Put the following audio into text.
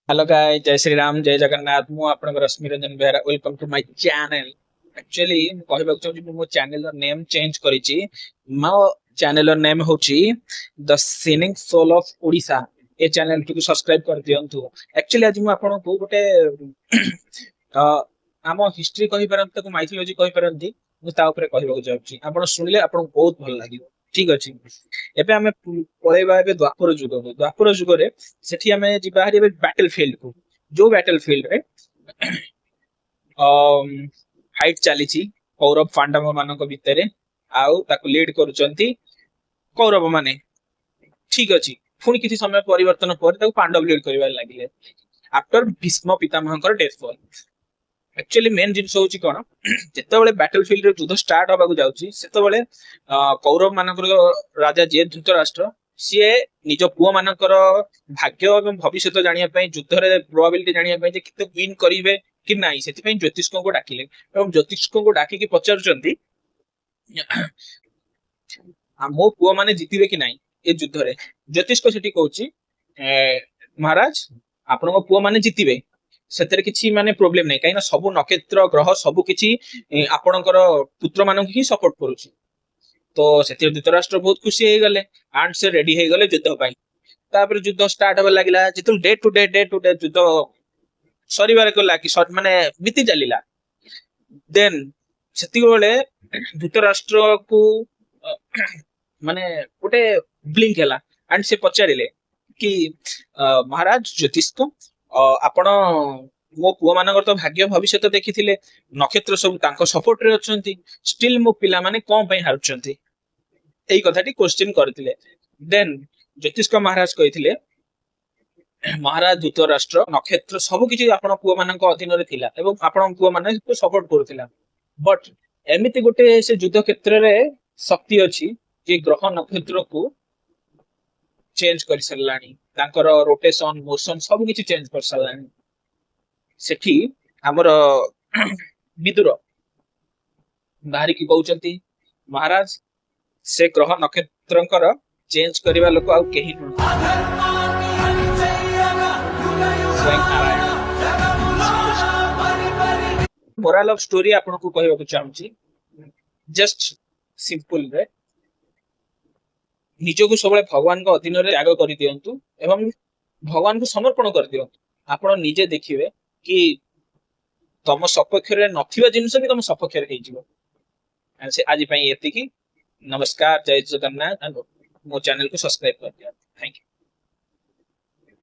Hello guys, ଜୟ ଶ୍ରୀରାମ, ଜୟ ଜଗନ୍ନାଥ। ମୁଁ ଆପଣଙ୍କ ରଶ୍ମି Ranjan Behera. Welcome to my channel. Actually ମୁଁ କହିବାକୁ ଚାହୁଁଛି, ମୁଁ ମୋ ଚ୍ୟାନେଲର ନେମ୍ ଚେଞ୍ଜ କରିଛି। ମୋ ଚ୍ୟାନେଲର ନେମ୍ ହେଉଛି ଦ ସିନିଂ ସୋଲ୍ ଅଫ୍ ଓଡ଼ିଶା। ଏ ଚ୍ୟାନେଲଟିକୁ ସବସ୍କ୍ରାଇବ କରିଦିଅନ୍ତୁ। ଆକ୍ଚୁଆଲି ଆଜି ମୁଁ ଆପଣଙ୍କୁ ଗୋଟେ ଆମ ହିଷ୍ଟ୍ରି କହିପାରନ୍ତି, ତାକୁ ମାଇଥୋଲୋଜି କହିପାରନ୍ତି, ମୁଁ ତା ଉପରେ କହିବାକୁ ଯାଉଛି। ଆପଣ ଶୁଣିଲେ ଆପଣଙ୍କୁ ବହୁତ ଭଲ ଲାଗିବ। ଠିକ ଅଛି, ଏବେ ଆମେ ପଳେଇବା ଏବେ ଦ୍ୱାପର ଯୁଗକୁ। ଦ୍ୱାପର ଯୁଗରେ ସେଠି ଆମେ ଯିବା ହାରି ଏବେ ବ୍ୟାଟଲ ଫିଲ୍ଡକୁ, ଯୋଉ ବ୍ୟାଟଲ ଫିଲ୍ଡରେ ଫାଇଟ ଚାଲିଛି କୌରବ ପାଣ୍ଡବ ମାନଙ୍କ ଭିତରେ, ଆଉ ତାକୁ ଲିଡ କରୁଛନ୍ତି କୌରବ ମାନେ। ଠିକ ଅଛି, ପୁଣି କିଛି ସମୟ ପରିବର୍ତ୍ତନ ପରେ ତାକୁ ପାଣ୍ଡବ ଲିଡ କରିବାରେ ଲାଗିଲେ ଆଫ୍ଟର ଭୀଷ୍ମ ପିତାମହଙ୍କର ଡେଥ୍ ପରେ। ଆକ୍ଚୁଆଲି ମେନ୍ ଜିନିଷ ହଉଛି କଣ, ଯେତେବେଳେ ବ୍ୟାଟଲ ଫିଲ୍ଡରେ ଯୁଦ୍ଧ ଷ୍ଟାର୍ଟ ହବାକୁ ଯାଉଛି, ସେତେବେଳେ କୌରବ ମାନଙ୍କର ରାଜା ଯିଏ ଧୃତରାଷ୍ଟ୍ର, ସିଏ ନିଜ ପୁଅ ମାନଙ୍କର ଭାଗ୍ୟ ଏବଂ ଭବିଷ୍ୟତ ଜାଣିବା ପାଇଁ, ଯୁଦ୍ଧରେ ପ୍ରୋବାବିଲିଟି ଜାଣିବା ପାଇଁ ଯେ କେତେ ୱିନ୍ କରିବେ କି ନାହିଁ, ସେଥିପାଇଁ ଜ୍ୟୋତିଷଙ୍କୁ ଡାକିଲେ ଏବଂ ଜ୍ୟୋତିଷଙ୍କୁ ଡାକିକି ପଚାରୁଛନ୍ତି, ମୋ ପୁଅ ମାନେ ଜିତିବେ କି ନାହିଁ ଏ ଯୁଦ୍ଧରେ? ଜ୍ୟୋତିଷ୍କ ସେଠି କହୁଛି, ମହାରାଜ, ଆପଣଙ୍କ ପୁଅ ମାନେ ଜିତିବେ, ସେଥିରେ କିଛି ମାନେ ପ୍ରୋବ୍ଲେମ ନାହିଁ, କାହିଁକିନା ସବୁ ନକ୍ଷତ୍ର ଗ୍ରହ ସବୁ କିଛି ଆପଣଙ୍କର ପୁତ୍ର ମାନଙ୍କୁ ହିଁ ସପୋର୍ଟ କରୁଛି। ତ ସେଥିରେ ଧୃତରାଷ୍ଟ୍ର ବହୁତ ଖୁସି ହେଇଗଲେ ଆଣ୍ଡ ସେ ରେଡି ହେଇଗଲେ ଯୁଦ୍ଧ ପାଇଁ। ତାପରେ ଯୁଦ୍ଧ ଷ୍ଟାର୍ଟ ହେବାକୁ ଲାଗିଲା। ଯେତେବେଳେ day to day, day to day ଯୁଦ୍ଧ ସରିବାରେ ଲାଗି ମାନେ ବିତି ଚାଲିଲା, ଦେନ୍ ସେତିକି ବେଳେ ଧୃତରାଷ୍ଟ୍ରକୁ ମାନେ ଗୋଟେ ବ୍ଲିଙ୍କ ହେଲା ଆଣ୍ଡ ସେ ପଚାରିଲେ କି, ମହାରାଜ ଜ୍ୟୋତିଷ୍କ, ଆପଣ ମୋ ପୁଅ ମାନଙ୍କର ତ ଭାଗ୍ୟ ଭବିଷ୍ୟତ ଦେଖିଥିଲେ, ନକ୍ଷତ୍ର ସବୁ ତାଙ୍କ ସପୋର୍ଟରେ ଅଛନ୍ତି, ଷ୍ଟିଲ୍ ମୋ ପିଲାମାନେ କଣ ପାଇଁ ହାରୁଛନ୍ତି? ଏଇ କଥାଟି କୋଶ୍ଚିନ୍ କରିଥିଲେ। ଦେନ୍ ଜ୍ୟୋତିଷ୍କ ମହାରାଜ କହିଥିଲେ, ମହାରାଜ ଧୃତରାଷ୍ଟ୍ର, ନକ୍ଷତ୍ର ସବୁ କିଛି ଆପଣ ପୁଅ ମାନଙ୍କ ଅଧୀନରେ ଥିଲା ଏବଂ ଆପଣଙ୍କ ପୁଅ ମାନେ ସପୋର୍ଟ କରୁଥିଲା, ବଟ୍ ଏମିତି ଗୋଟେ ସେ ଯୁଦ୍ଧ କ୍ଷେତ୍ରରେ ଶକ୍ତି ଅଛି ଯେ ଗ୍ରହ ନକ୍ଷତ୍ରକୁ ଚେଞ୍ଜ କରିସାରିଲାଣି, ତାଙ୍କର ରୋଟେସନ, ମୋସନ ସବୁ କିଛି ଚେଞ୍ଜ କରିସାରିଲାଣି। ସେଠି ଆମର ବିଦୁର ବାହାରିକି କହୁଛନ୍ତି, ମହାରାଜ, ସେ ଗ୍ରହ ନକ୍ଷତ୍ରଙ୍କର ଚେଞ୍ଜ କରିବା ଲୋକ ଆଉ କେହି ନୁହଁ, ସ୍ୱୟଂ Narayan Shrikrishna. Moral of story ଆପଣଙ୍କୁ କହିବାକୁ ଚାହୁଁଛି ଜଷ୍ଟ ସିମ୍ପଲରେ, ନିଜକୁ ସବୁବେଳେ ଭଗବାନଙ୍କ ଅଧୀନରେ ତ୍ୟାଗ କରିଦିଅନ୍ତୁ ଏବଂ ଭଗବାନଙ୍କୁ ସମର୍ପଣ କରିଦିଅନ୍ତୁ। ଆପଣ ନିଜେ ଦେଖିବେ କି ତମ ସପକ୍ଷରେ ନଥିବା ଜିନିଷ ବି ତମ ସପକ୍ଷରେ ହେଇଯିବ। And ସେ ଆଜି ପାଇଁ ଏତିକି। ନମସ୍କାର, ଜୟ ଜଗନ୍ନାଥ। And ମୋ ଚ୍ୟାନେଲକୁ ସବସ୍କ୍ରାଇବ କରିଦିଅନ୍ତୁ। Thank you.